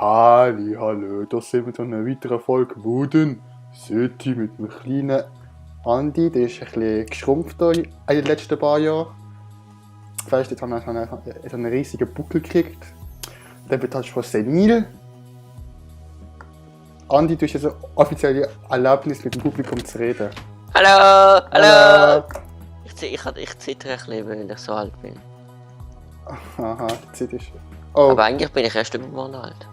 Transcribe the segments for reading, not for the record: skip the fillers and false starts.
Hallo, da sind wir zu einer weiteren Folge Wooden City mit einem kleinen Andi, der ist ein bisschen geschrumpft in den letzten paar Jahren. Weißt, jetzt hat er einen riesigen Buckel gekriegt. Dann wird halt schon senil. Andi, du hast jetzt eine offizielle Erlaubnis, mit dem Publikum zu reden. Hallo, hallo! Ich zittere ein bisschen, weil ich so alt bin. Aha, die Zeit ist... Oh. Aber eigentlich bin ich erst über einen Monat alt.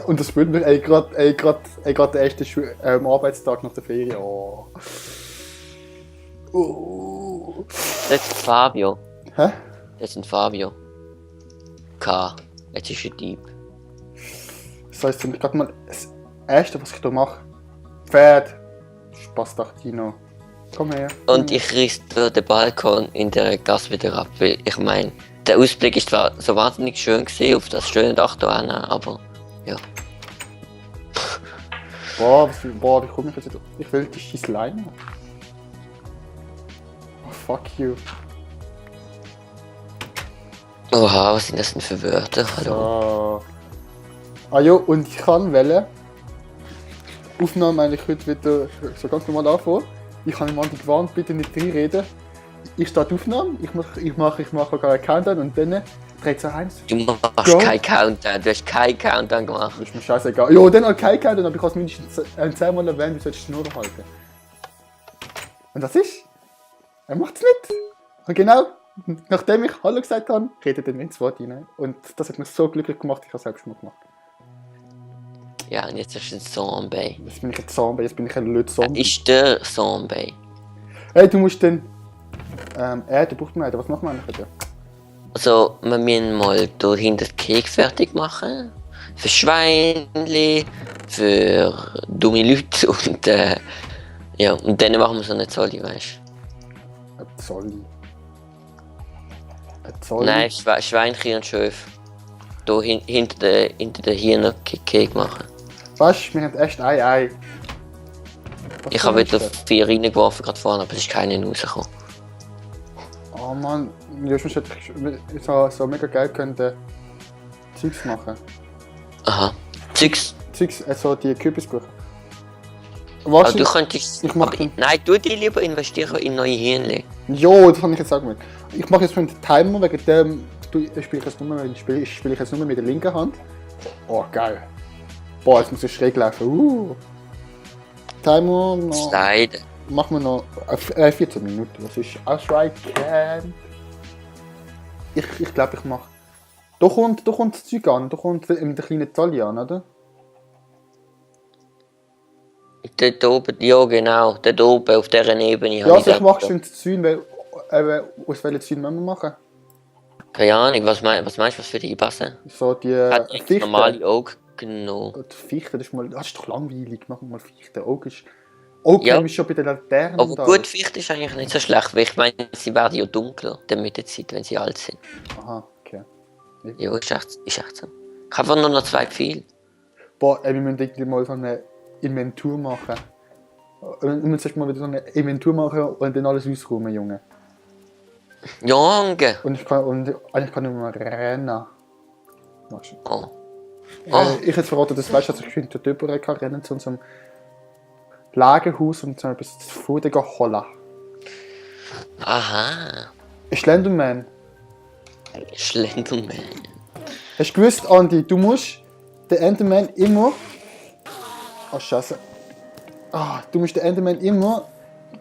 Und das spürt mich gerade der erste Arbeitstag nach der Ferien. Oh. Das ist Fabio. Hä? Das ist Fabio. K. Jetzt ist ein Dieb. Das heisst, ich gerade mal das Erste, was ich hier mache. Pferd. Spastachino. Komm her. Und ich riss durch den Balkon in der Gasse wieder ab, weil ich meine, der Ausblick ist zwar so wahnsinnig schön gewesen, auf das schöne Dach hier hin, aber ja. Boah, wie komme ich jetzt? Ich will die Schießleine. Oh, fuck you. Oha, was sind das denn für Wörter? Hallo. So. Ah jo, und ich kann wählen. Aufnahme eigentlich heute wieder so ganz normal anfangen. Ich habe jemanden gewarnt, bitte nicht reinreden. Ich starte Aufnahme, ich mache sogar einen Countdown und dann 3, 2, 1. Du machst keinen Countdown, du hast keinen Countdown gemacht. Das ist mir scheißegal. Jo, dann halt kein Countdown, aber ich habe es mindestens 10-mal erwähnt, du solltest die Schnur halten. Und das ist? Er macht es nicht. Und genau, nachdem ich Hallo gesagt habe, redet er mir ins Wort rein. Und das hat mich so glücklich gemacht, ich habe es selbst mal gemacht. Ja, und jetzt ist ein Zombie. Jetzt bin ich ein Zombie, jetzt bin ich ein Löt-Zombie. Ist der Zombie. Hey, du musst dann... Erde braucht man Erde, was machen wir eigentlich heute? Also, wir müssen mal hier hinten den Keks fertig machen. Für Schweinli, für dumme Leute und ja, und dann machen wir so eine Zolli, weißt Ein Zolli. Ein du? Zolli? Nein, Schweinchen und Schöf. Hier hinter den Hirn Keks machen. Weißt du, wir haben erst ein Ei. Was Ich habe wieder das? 4 reingeworfen gerade vorne, aber es ist keiner rausgekommen. Oh Mann, du hast so mega geil könnte Zeugs machen. Aha. Zeugs. Zeugs, also die Kürbiskuchen. Aber du könntest... Ich mach aber, den- nein, du die lieber investieren in neue Hirnli. Jo, das kann ich jetzt sagen. Ich mache jetzt einen Timer, wegen dem spiele ich jetzt nur mit der linken Hand. Oh, geil. Boah, jetzt muss ich schräg laufen. Timer noch. Slide. Machen wir noch 14 Minuten. Das ist ausreichend. Ich glaube, ich mache. Da kommt das Zeug an. Da kommt mit der kleinen Zahl an, oder? Dort oben, ja genau, dort oben auf dieser Ebene. Ja, also ich mache schon das Zeug, weil aus welchen Zeug müssen wir machen? Keine Ahnung, was meinst du, was für dich passen? So die Hat Fichte. normale Augen genommen. Die Fichte, das ist doch langweilig. Machen wir mal Fichte. Auge Ja. ist schon bei den Laternen. Aber da. gut, Fichte ist eigentlich nicht so schlecht, weil ich meine, sie werden ja dunkler, dann mit der Zeit, wenn sie alt sind. Aha, okay. Ja, ist echt so. Ich habe einfach nur noch 2 Pfeile. Boah, wir müssen irgendwie mal so eine Inventur machen. Wir müssen erst mal wieder so eine Inventur machen und dann alles ausräumen, Junge. Junge! Und eigentlich kann ich mal rennen. Mach schon. Oh. Oh. Ich hätte verraten, dass weißt, dass ich hinter der Tür kann rennen zu unserem Lagerhaus und so etwas zu Futter holen. Aha. Slenderman. Schlenderman. Hast du gewusst, Andi, du musst den Enderman immer... Oh, Scheiße. Du musst den Enderman immer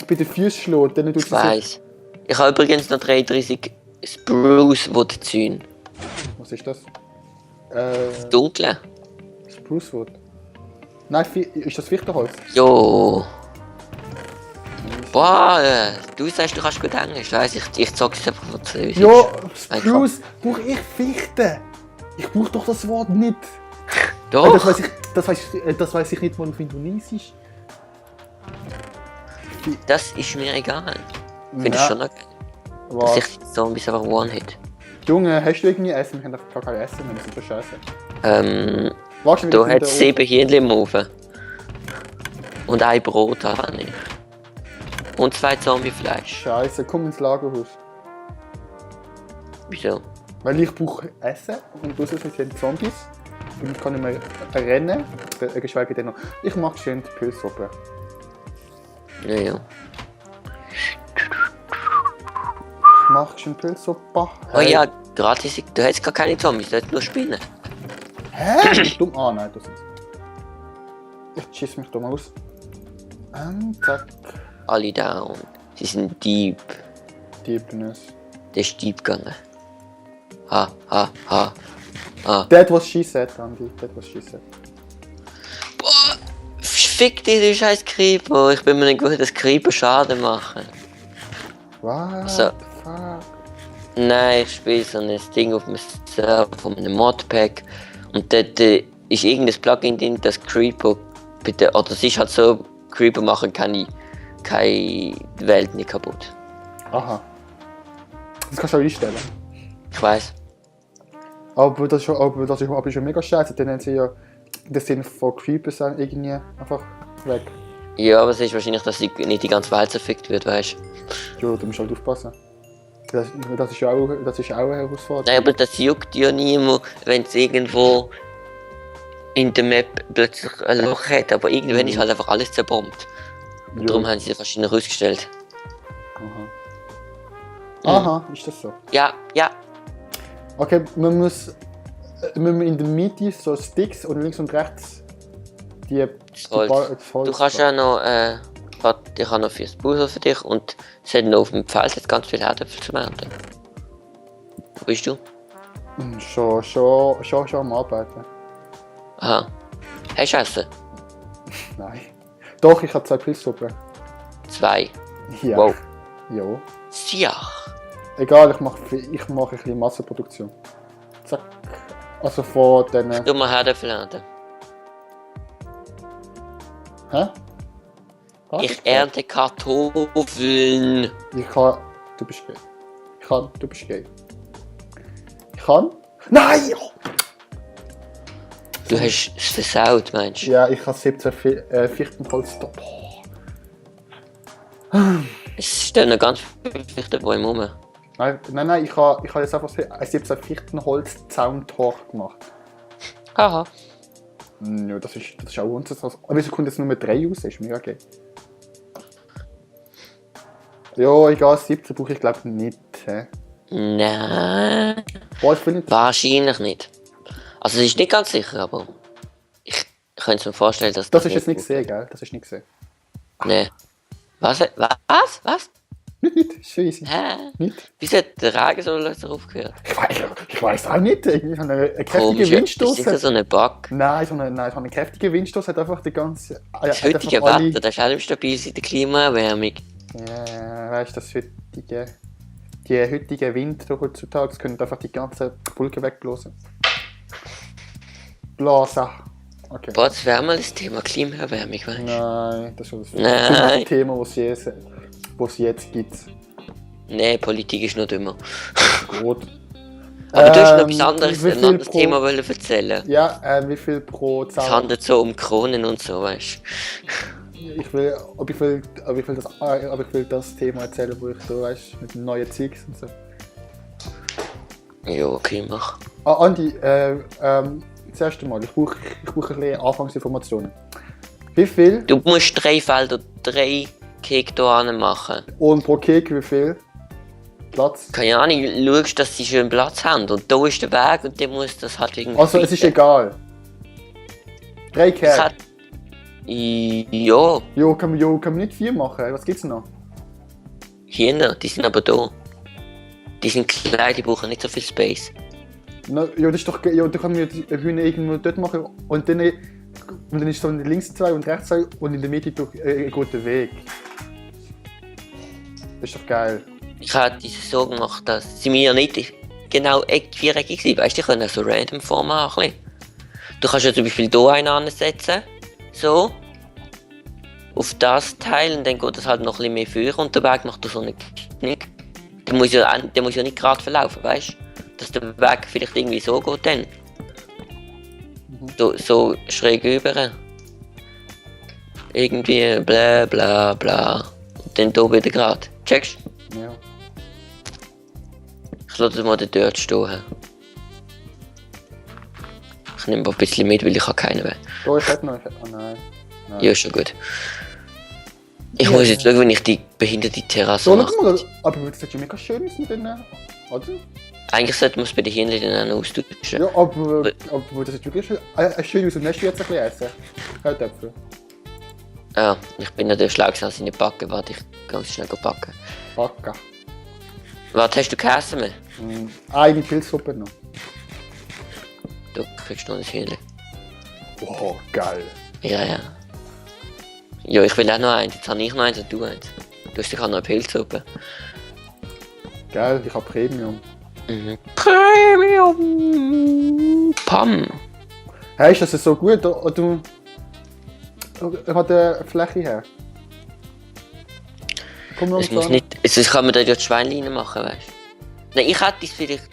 bei den Füßen schlagen, dann tut Ich weiss. Ich habe übrigens noch 33 Spruce Wood Zäune. Was ist das? Das Dunkle? Spruce Wood. Nein, ist das Fichtenholz? Jo. Boah, du sagst, du kannst gut Englisch, weiss ich zeig es einfach von Französisch. Ja, Spruce brauche ich Fichte. Ich brauche doch das Wort nicht. Doch. Das weiß ich nicht mal auf Indonesisch. Das ist mir egal. Finde ich schon noch geil. Dass ich Zombies einfach One-Hit. Junge, hast du irgendwie Essen? Wir haben doch gar kein Essen, das ist so scheiße. Warte, Du hast 7 Hirnli im Ofen. Und ein Brot habe ich. Und 2 Zombiefleisch. Scheiße, komm ins Lagerhaus. Wieso? Weil ich brauche Essen und du sagst, es sind Zombies. ich kann nicht mehr rennen, geschweige denn noch. Ich mache schön die Pilzsuppe. Ja. Ich mache schön Pilzsuppe. Oh ja, gratis. Du hast gar keine Zombies, du hast nur Spinnen. Hä? Dumm. Ah, nein, das ist. Ich schieß mich dumm aus. Zack. Alle down. Sie sind Dieb. Diebnis. Der ist Dieb gegangen. Ha. That was she said, Andy. That was she said. Boah, fick dich, du scheiß Creeper. Ich bin mir nicht gut, dass Creeper Schaden machen. What So. the fuck? Nein, ich spiele so ein Ding auf dem Server von einem Modpack. Und dort ist irgendein Plugin drin, das Creeper bitte. Oder es ist halt so, Creeper machen keine Welt nicht kaputt. Aha. Das kannst du auch einstellen. Ich weiß. Aber das ist schon mega scheiße, dann haben sie ja den Sinn von Creepers irgendwie einfach weg. Ja, aber es ist wahrscheinlich, dass nicht die ganze Welt zerfickt wird, weißt du? Ja, da musst du halt aufpassen. Das ist ja auch eine Herausforderung. Nein, aber das juckt ja niemand, wenn es irgendwo in der Map plötzlich ein Loch hat. Aber irgendwann ist halt einfach alles zerbombt. Und darum haben sie es wahrscheinlich ausgestellt. Aha, ist das so? Ja. Okay, man muss in der Mitte so Sticks und links und rechts Das Holz. Du kannst ja noch, ich habe noch 4 Booster für dich und es hat noch auf dem Feld jetzt ganz viele Herdöpfel zu ernten. Wo bist du? Schon am Arbeiten. Aha. Hast du Essen? Nein. Doch, ich habe 2 Pilzsuppen. 2. Ja. Wow. Ja. Siach. Egal, ich mache ein bisschen Massenproduktion. Zack. Also von diesen... Du mal Herdöpfel ernten. Hä? Was? Ich ernte Kartoffeln. Ich kann... Du bist gay. Du bist gay. Ich kann... Nein! Du hast es versaut, meinst du? Ja, ich habe 17 Fichtenholz da. Es stehen noch ganz viele Fichtenbäume rum. Nein, ich habe jetzt einfach 17 Fichtenholz-Zauntor gemacht. Haha. Ja, das ist auch unser. Aber wieso kommt jetzt nur 3 raus? Das ist mega geil. Ja, egal, 17 brauche ich glaube nicht. Hä? Nein. Boah, ich finde nicht. Wahrscheinlich nicht. Also es ist nicht ganz sicher, aber ich könnte mir vorstellen, dass Das ist jetzt nicht gesehen, gell? Das ist nicht gesehen. Nee. Was? Nicht, ist easy. Hä? Nicht? Wieso hat der Regen so plötzlich aufgehört? Ich weiß auch nicht. Ich habe eine kräftige Komisch, Windstoß. ist das so ein Bug? Nein, ich habe eine kräftige Windstoß, hat einfach die ganze. Das heutige Wetter, das ist auch stabil seit der Klimaerwärmung. Ja, weißt du, die heutigen Winter heutzutage können einfach die ganzen Wolken wegblasen. Blasen. Okay. Boah, das wäre mal das Thema Klimaerwärmung, weißt du? Nein, das ist Nein. das Thema, das es jetzt gibt. Nee, Politik ist noch dümmer. Gut. Aber du hast noch etwas anderes, ein anderes Thema wollen erzählen. Ja, wie viel pro Es Zahl? handelt so um Kronen und so, weißt Ich will das Thema erzählen, wo ich da weißt, mit dem neuen Zeugs und so. du? Ja, okay, mach. Andi, das erste Mal, ich brauche ein bisschen Anfangsinformationen. Wie viel? Du musst 3 Felder, 3 Kek hier machen. Und pro Kek wie viel? Platz? Keine Ahnung, schaust, dass sie schön Platz haben. Und da ist der Weg und dann muss das halt irgendwie. Also, es ist egal. 3 Kek. Ja, Jo, kann man nicht 4 machen? Was gibt's noch? Hühner, die sind aber da. Die sind klein, die brauchen nicht so viel Space. Na, ja, das ist doch. Ja, da kann man die Hühner irgendwo dort machen und dann ist so links 2 und rechts 2 und in der Mitte durch ein guter Weg. Das ist doch geil. Ich habe diese so gemacht, dass sie mir nicht genau viereckig sind. Weißt du, die können so random Formen haben. Du kannst ja zum Beispiel hier einen ansetzen. So. Auf das Teil und dann geht das halt noch ein bisschen mehr führen und der Weg macht so einen Knick. Der muss ja nicht gerade verlaufen, weißt du? Dass der Weg vielleicht irgendwie so geht dann. So schräg über. Irgendwie bla bla bla. Und dann hier wieder gerade. Checkst du? Ja. Ich lasse mal den dort stehen. Ich nehme ein bisschen mit, weil ich habe keinen mehr. Oh, ich hätte noch. Oh nein. Ja, ist schon gut. Ich muss jetzt schauen, wenn ich die behinderte Terrasse So, mache. schau mal, aber das sieht schon mega schön aus mit den, oder? Eigentlich sollte man es bei den Hirnchen dann auch austauschen. Ja, aber das sieht wirklich schön aus und lässt du jetzt ein bisschen essen. Hörtöpfel. Ah, ich bin natürlich schlau gewesen, als ich nicht backen. Warte, ich kann es schnell backen. Backa. Warte, hast du Käse mehr? Eine Pilzsuppe noch. Du kriegst noch ein Hirnchen. Wow, geil. Ja, ja. Ja, ich will auch noch eins. Jetzt habe ich noch eins und du eins. Du hast sicher noch eine Pilzsuppe. Geil, ich habe Premium. Mhm. Premium! Pam! Hey, ist das so gut? Oder hat eine Fläche her? Komm noch Es muss nicht. Sonst kann man da ja die Schweinleine machen, weißt du? Nein, ich hätte es vielleicht.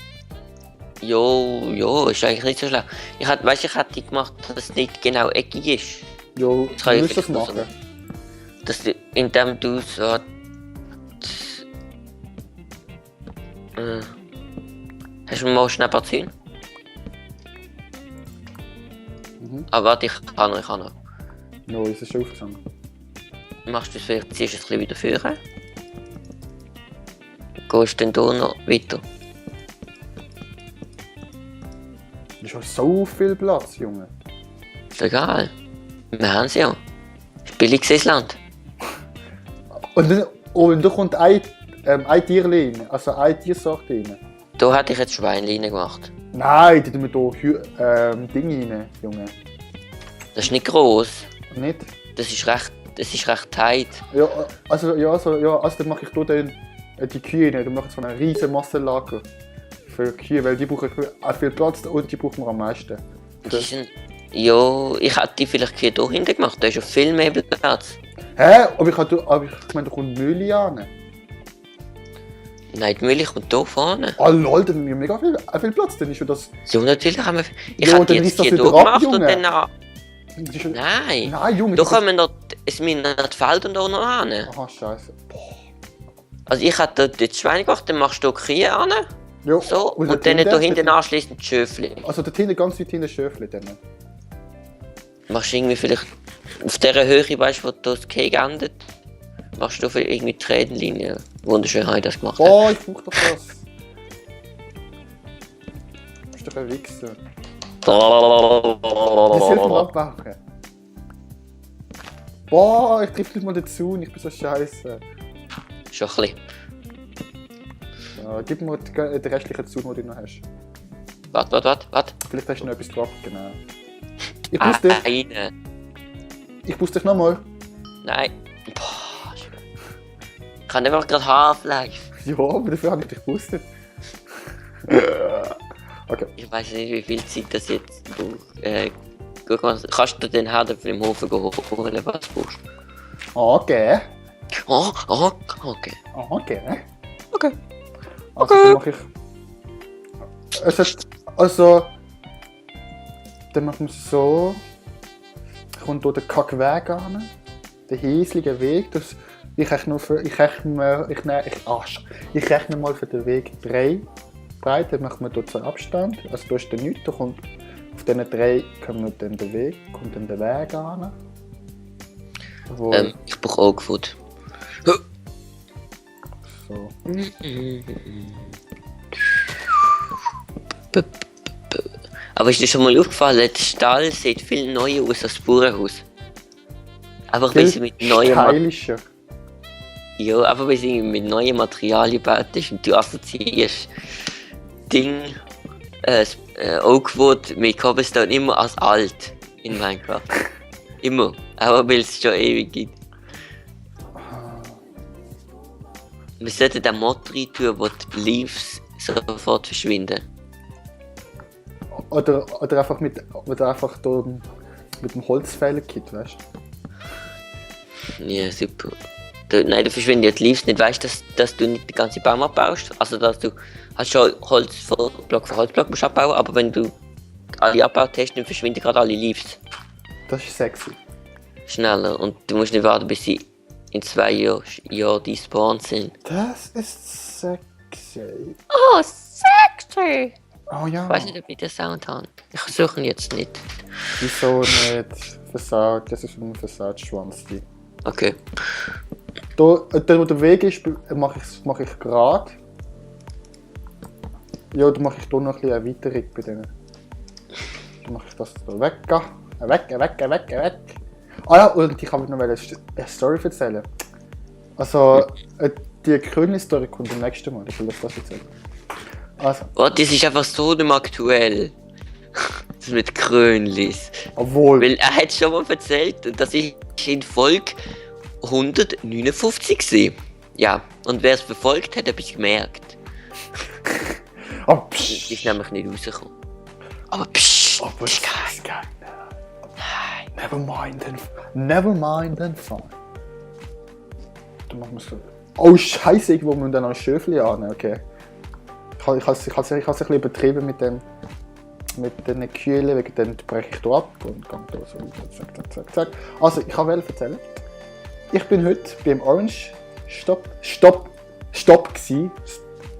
Jo, ist eigentlich nicht so schlecht. Ich hätte gemacht, dass es nicht genau eckig ist. Jo, Das kann du ich musst das vielleicht machen. Dass du, indem du so. Hast du mal schnell Bazin? Ah, warte, ich kann noch. Jo, ist es schon aufgegangen. Machst du es vielleicht, ziehst du es ein bisschen wieder vor. Gehst dann hier noch weiter. Du hast schon so viel Platz, Junge. Ist egal. Wir haben sie ja. Ist billiges Land. Und da kommt ein Tierchen rein, also eine Tiersorte rein. Da hätte ich jetzt Schweinleine gemacht. Nein, die tun wir hier Dinge rein, Junge. Das ist nicht gross. Nicht? Das ist recht tight. Ja, also dann mache ich hier dann die Kühe rein. Dann mache ich so eine riesen Massenlager für Kühe, weil die brauchen auch viel Platz und die brauchen wir am meisten. Die sind, ja, ich hätte die vielleicht hier hinten gemacht. Da ist ja viel mehr Platz. Hä? Aber ich meine, da kommt Müll an. Nein, die Mühle kommt hier vorne. Ah lol, dann haben wir mega viel Platz, dann ist schon das... Ja, natürlich haben wir. Ich Ja, hätte dann jetzt reiss das hier wieder ab, gemacht und Junge. dann. das ist schon... Nein! Nein, Junge. Da kommen noch. Es müssen noch die Felder da noch an. Aha, scheiße. Also ich hätte dort die Schweine gemacht, dann machst du die Kühe an. Ja, So, und dann da hinten anschließend die Schöfli. Also dort hinten, ganz weit hinten Schöfli dann. Machst du irgendwie vielleicht auf dieser Höhe, weißt du, wo das Cake endet, machst du vielleicht irgendwie die Tränenlinie. Wunderschön habe ich das gemacht. Oh, ich brauch doch das. Du bist doch ein Wichser. Das hilft mir abbauen. Boah, ich triff nicht mal dazu und ich bin so scheiße. Schon ein bisschen. Ja, gib mir den restlichen Zaun, den du noch hast. Warte. Vielleicht hast du noch etwas drauf, genau. Ich muss dich. Eine. Ich muss dich nochmal. Nein. Boah. Ich kann einfach gerade Half-Life. Ja, aber dafür habe ich dich geboostet. Okay. Ich weiß nicht, wie viel Zeit das jetzt braucht. Guck mal, kannst du den Herd von dem Hofen holen, was du brauchst? Okay. Okay. Okay. Okay. Also dann mache ich... Dann machen wir es so... Kommt hier der Kackweg an. Der hässliche Weg. Ich rechne mal für den Weg 3 breit. Dann machen wir hier so einen Abstand. Also da ist der nichts. Da kommt auf diesen 3 kommt dann der Weg an. Ich brauche auch Food. So. Aber ist dir schon mal aufgefallen, der Stall sieht viel neuer aus als das Bauernhaus? Einfach weil sie mit neuen weil sie mit neuen Materialien gebaut ist und du assoziierst Oakwood mit Cobblestone immer als alt in Minecraft. Immer. Aber weil es schon ewig gibt. Wir sollten den Mod rein tun, wo die Leaves sofort verschwinden. Oder einfach mit dem Holzfäller-Kit, weißt du? Ja, super. Nein, du verschwinden ja die Leaves nicht, weißt du, dass du nicht den ganzen Baum abbaust. Also, dass du hast schon Holzblock für Holzblock musst abbauen, aber wenn du alle abgebaut hast, dann verschwinden gerade alle Leaves. Das ist sexy. Schneller. Und du musst nicht warten, bis sie in 2 Jahren despawned sind. Das ist sexy. Oh, sexy! Oh ja. Ich weiß nicht, ob ich den Sound habe. Ich suche ihn jetzt nicht. Wieso nicht? Versagt. Das ist ein Versatzschwanz. Okay. Da, wo der Weg ist, mache ich gerade. Ja, da mache ich hier noch ein bisschen Erweiterung bei denen. Dann mache ich das da weg. Weg. Ah ja, und ich wollte noch eine Story erzählen. Also, die Krönli-Story kommt am nächsten Mal. Ich will das erzählen. Also, Oh, das ist einfach so nicht mehr aktuell. Das mit Krönlis. obwohl. Weil er hat schon mal erzählt, und das ist in Folge 159 gewesen. Ja, und wer es verfolgt hat, hat es gemerkt. Oh, Die ist nämlich nicht rausgekommen. Aber psch, aber ist geil. ist geil. Never mind then fine. Dann machen wir es so. Oh Scheiße, irgendwo muss man dann noch ein Schöfli an, okay. Ich habe es ein bisschen übertrieben mit den Kühlen, wegen dem breche ich hier ab und gehe hier so weiter, zack. Also, ich wollte erzählen. Ich bin heute beim Orange Stop gsi.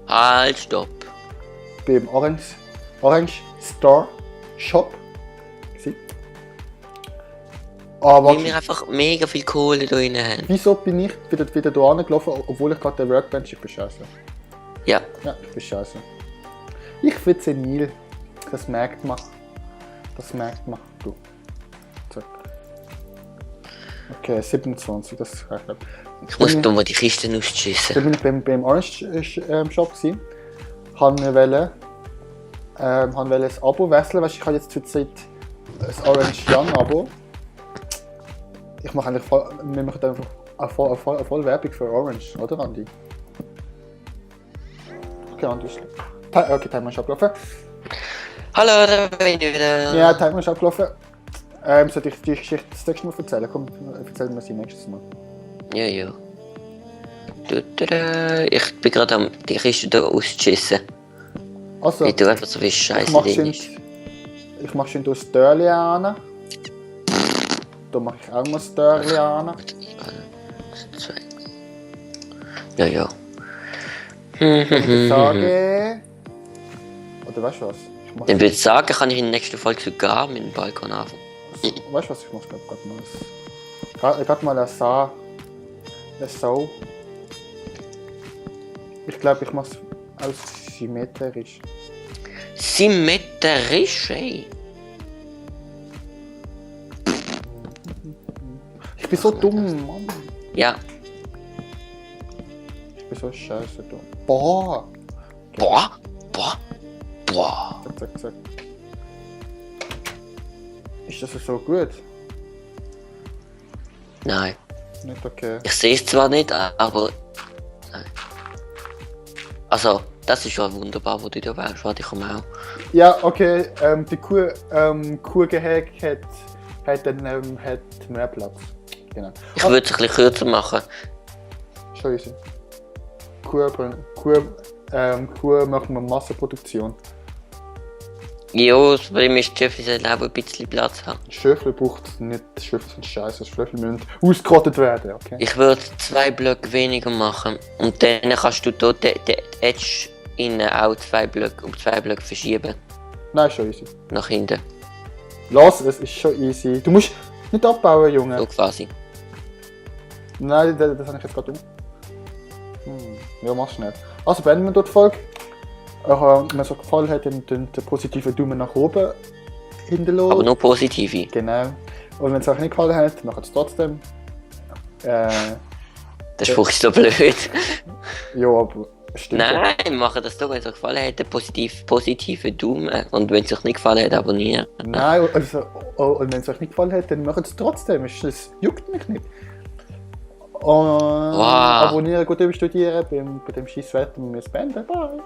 Halt, stopp. Beim Orange Store Shop gsi. Aber Weil wir einfach mega viel Kohle da drin haben. wieso bin ich wieder hier angelaufen, obwohl ich gerade der Workbench bin scheiße? Ja. Ja, ich bin scheiße. Ich bin senil. Das merkt man. Du. Zack. Okay, 27, das reicht. Ich muss da mal die Kisten ausschiessen. Dann bin ich beim Orange Shop gewesen. Wollte ein Abo wechseln. Weißt, ich habe jetzt zurzeit ein Orange Young Abo. Wir machen einfach eine voll Werbung für Orange, oder Andi? Okay, Andi ist. Okay, Timer ist abgelaufen. Hallo, da bin ich wieder. Ja, Timer ist abgelaufen. Soll ich die Geschichte das nächste Mal erzählen? Komm, erzählen wir sie nächstes Mal. Ja. Ich bin gerade am die Kiste hier ausschissen. Also, Weil du einfach so viel ich Scheiße mache drin ist. schön durch das Dörrli an. Da mache ich auch mal das Dörrli an. Ja. Ich würde sagen... Oder weißt du was? Dann würde ich sagen, kann ich in der nächsten Folge sogar mit dem Balkon anfangen. Weißt du was? Ich mache gerade mal ein So. Ich glaube, ich mache es als symmetrisch. Symmetrisch, ey. Ich bin so dumm, Mann. Ja. Ich bin so scheiße dumm. Boah! Boah. Zack. Ist das so gut? Nein. Nicht okay. Ich sehe es zwar nicht, aber... Nein. Also, das ist schon wunderbar, wo du da wärst. Warte, ich komme auch. Ja, okay. Die Kuhgehege hat mehr Platz. Genau. Ich würde es ein bisschen kürzer machen. Schon easy. Kuh machen wir Massenproduktion. Ja, das Problem ist, die Schöffel sollen auch ein bisschen Platz haben. Schöffel braucht nicht, Schöffel sind scheiße, Schöffel müssen ausgerottet werden, okay? Ich würde 2 Blöcke weniger machen und dann kannst du dort den Edge innen auch 2 Blöcke um 2 Blöcke verschieben. Nein, ist schon easy. Nach hinten. Lass es, ist schon easy. Du musst nicht abbauen, Junge. So quasi. Nein, das habe ich jetzt gerade Ja, mach's schnell. Also beenden wir dort die Folge. Wenn es euch gefallen hat, dann den positiven Daumen nach oben hinterlassen. Aber nur positive. Genau. Und wenn es euch nicht gefallen hat, macht es trotzdem. Der Spruch ist so blöd. Ja, aber stimmt. Nein, machen das doch, wenn es euch gefallen hat, einen positiven Daumen. Und wenn es euch nicht gefallen hat, abonnieren. Nein, also, und wenn es euch nicht gefallen hat, dann macht es trotzdem. Es juckt mich nicht. Und abonnieren, gut überstudieren bei dem scheiß Wetter. Wir müssen beenden. Bye.